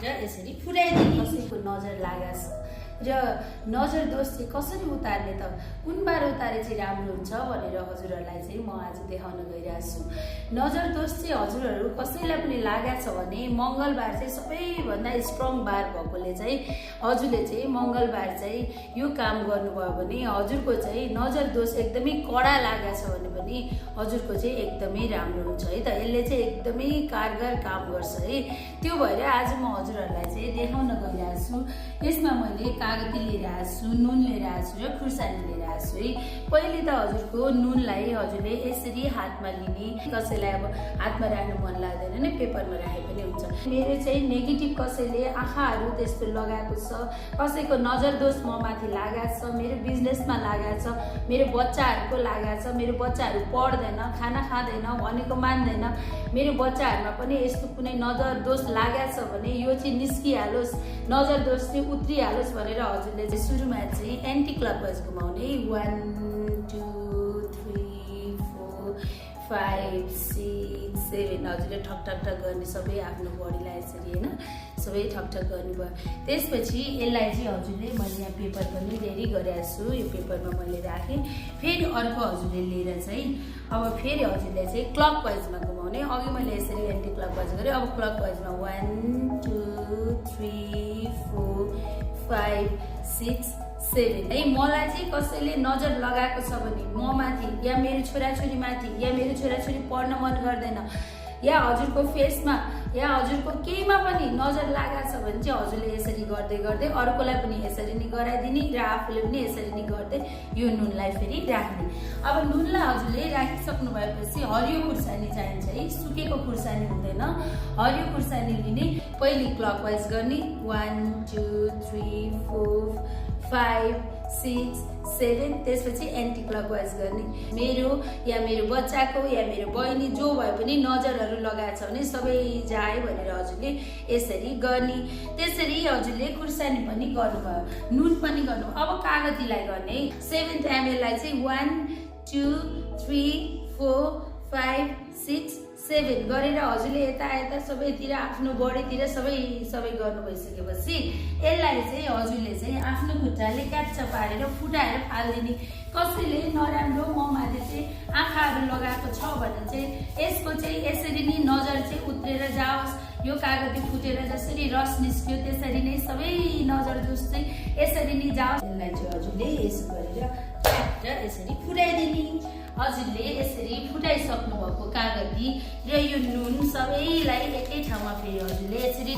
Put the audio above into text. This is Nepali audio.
यसरी फुटाइदिने। कसैको नजर लागेछ र नजर दोष चाहिँ कसरी उतार्ने त, कुन बार उतारे चाहिँ राम्रो हुन्छ भनेर हजुरहरूलाई चाहिँ म आज देखाउन गइरहेको छु। नजर दोष चाहिँ हजुरहरू कसैलाई पनि लागेको छ भने मङ्गलबार चाहिँ सबैभन्दा स्ट्रङ बार भएकोले चाहिँ हजुरले चाहिँ मङ्गलबार चाहिँ यो काम गर्नुभयो भने हजुरको चाहिँ नजर दोष एकदमै कडा लागेको छ भने पनि हजुरको चाहिँ एकदमै राम्रो हुन्छ है त। यसले चाहिँ एकदमै कारगर काम गर्छ है। त्यो भएर आज म हजुरहरूलाई चाहिँ देखाउन गइरहेको छु। यसमा मैले कागती लिएर आएको छु, नुन लिएर आएको छु र खुर्सानी लिएर आएको छु है। पहिले त हजुरको नुनलाई हजुरले यसरी हातमा लिने, कसैलाई अब हातमा राख्नु मन लाग्दैन भने पेपरमा राखे पनि हुन्छ। मेरो चाहिँ नेगेटिभ कसैले आँखाहरू त्यस्तो लगाएको छ, कसैको नजर दोष म माथि लागेको छ, मेरो बिजनेसमा लागेको छ, मेरो बच्चाहरूको लागेको छ, मेरो बच्चाहरू पढ्दैन, खाना खाँदैन, भनेको मान्दैन, मेरो बच्चाहरूमा पनि यस्तो कुनै नजर दोष लागेको छ भने यो चाहिँ निस्किहालोस्, नजर दोष चाहिँ उत्रिहालोस् भनेर हजुरले चाहिँ सुरुमा चाहिँ एन्टी क्लकवाइज घुमाउने 1 2 3 4 5 6 7 हजुरले ठक ठक ठक गर्ने सबै आफ्नो बडीलाई यसरी होइन सबै ठक ठक गर्नुभयो। त्यसपछि यसलाई चाहिँ हजुरले मैले यहाँ पेपर पनि रेडी गरेको छु, यो पेपरमा मैले राखेँ। फेरि अर्को हजुरले लिएर चाहिँ अब फेरि हजुरले चाहिँ क्लकवाइजमा घुमाउने। अघि मैले यसरी एन्टी क्लकवाइज गरेँ, अब क्लकवाइजमा 1 2 3 4 5 6 7 है। मलाई चाहिँ कसैले नजर लगाएको छ भने म माथि या मेरो छोराछोरी माथि या मेरो छोराछोरी पढ्न मन गर्दैन या हजुरको फेसमा या हजुरको केहीमा पनि नजर लागेको छ भने चाहिँ हजुरले यसरी गर्दै गर्दै अर्कोलाई पनि यसरी नै गराइदिने र आफूले पनि यसरी नै गर्दै यो नुनलाई फेरि राख्ने। अब नुनलाई हजुरले राखिसक्नु भएपछि हरियो खुर्सानी चाहिन्छ है, सुकेको खुर्सानी हुँदैन। हरियो खुर्सानी लिने, पहिले क्लकवाइज गर्ने 1 2 3 4 5 6 7 त्यसपछि एन्टी क्लकवाइज गर्ने। मेरो या मेरो बच्चाको या मेरो बहिनी जो भए पनि नजरहरू लगाएको छ भने सबै जाए भनेर हजुरले यसरी गर्ने। त्यसरी हजुरले खुर्सानी पनि गर्नुभयो, नुन पनि गर्नुभयो। अब कागतीलाई गर्ने 7 ml लाई चाहिँ 1 2 3 4 5 6 7 गरेर हजुरले यता यता सबैतिर आफ्नो बडीतिर सबै गर्नु भइसकेपछि यसलाई चाहिँ हजुरले चाहिँ आफ्नो खुट्टाले क्याच्च पारेर फुटाएर फालिदिने। कसैले नराम्रो ममाथि चाहिँ आँखाहरू लगाएको छ भने चाहिँ यसको चाहिँ यसरी नै नजर चाहिँ उत्रेर जाओस्। यो कागती फुटेर जसरी रस निस्क्यो त्यसरी नै सबै नजर दोष चाहिँ यसरी नै जाओस्। यसलाई चाहिँ हजुरले यसो गरेर ट्याक्क यसरी फुटाइदिने। हजुरले यसरी फुटाइसक्नु भएको कागती र यो नुन सबैलाई एकै ठाउँमा फेरि हजुरले यसरी